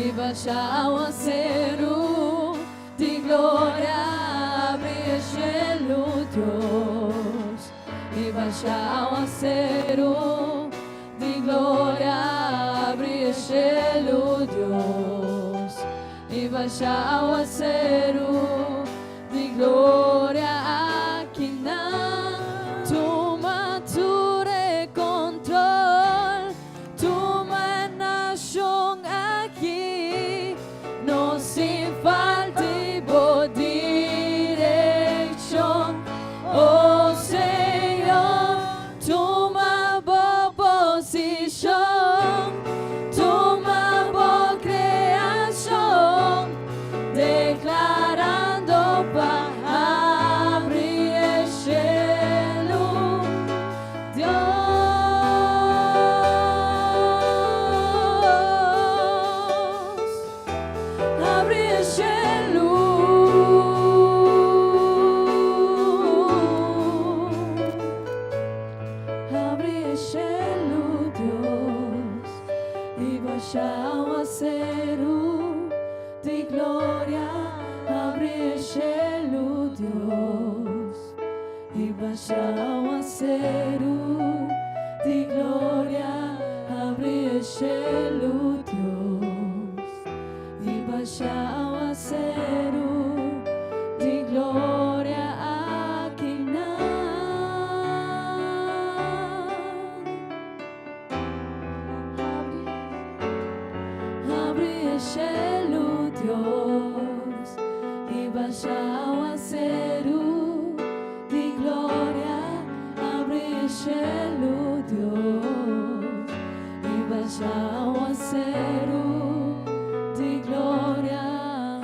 I basha awaseru di gloria habri e shelu Dios I basha awaseru di gloria habri e shelu Dios I basha awaseru di gloria akinan Tuma tur e control Tuma e nashon aki Nos tin falta di bo direkshon O Señor tuma bo posishon Tuma bo kreashon Deklarando pa habri e shelu Dios. Habri e shelu. Habri e shelu, Dios, i basha awaseru di gloria. Habri e shelu, Dios, i basha awaseru di gloria. Habri e shelu, Dios, i basha awaseru di gloria akinan. Habri e shelu, Dios, i basha awaseru di gloria. Habri e shelu, Dios, i basha awaseru di gloria.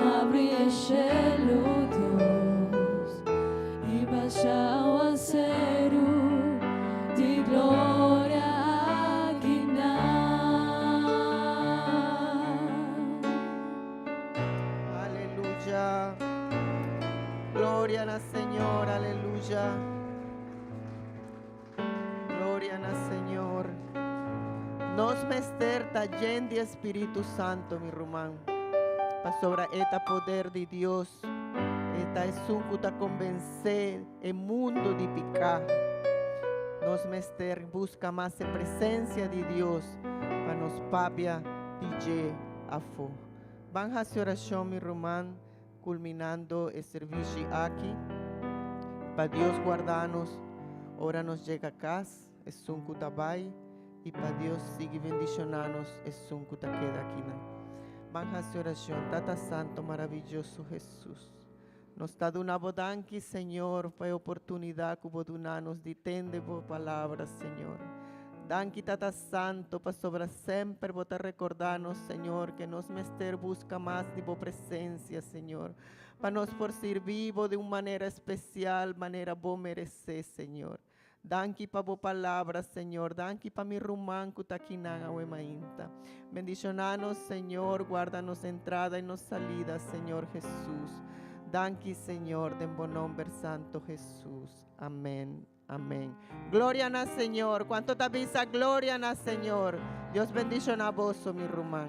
Habri e shelu, Dios, i basha awaseru di gloria akinan. Aleluya. Gloria na Señor, aleluya. Gloria na Señor. Nos mester ta yen di Spiritu Santo, mi ruman. Pasobra e ta poder di Dios. E ta esun ku ta konvensé e mundu di piká. Nos mester buska mas e presensia di Dios pa nos papia di dje afó. Ban hasi orashon, mi ruman, kulminando e servisio aki. Pa Dios warda nos ora nos yega kas, esun ku ta bai, i pa Dios sigui bendishoná nos esun ku ta keda akinan. Ban hasi orashon. Tata Santo, maravioso Hesus. Nos ta duna bo danki, Señor, pa e oportunidat ku bo duna nos di tende bo palabra, Señor. Danki, Tata Santo, pasobra semper bo ta rekordá nos, Señor, ku nos mester buska mas di bo presensia, Señor. Pa nos por sirbi bo di un manera spesial, manera bo meresé, Señor. Danki pa bo palabra, Señor. Danki pa mi ruman ku ta akinan awe mainta. Bendishoná nos, Señor. Warda nos entrada i nos salida, Señor Hesus. Danki, Señor, den bo nòmber santo Hesus. Amèn. Amèn. Gloria na Señor. Kuantu ta bisa gloria na Señor. Dios bendishoná boso, mi ruman.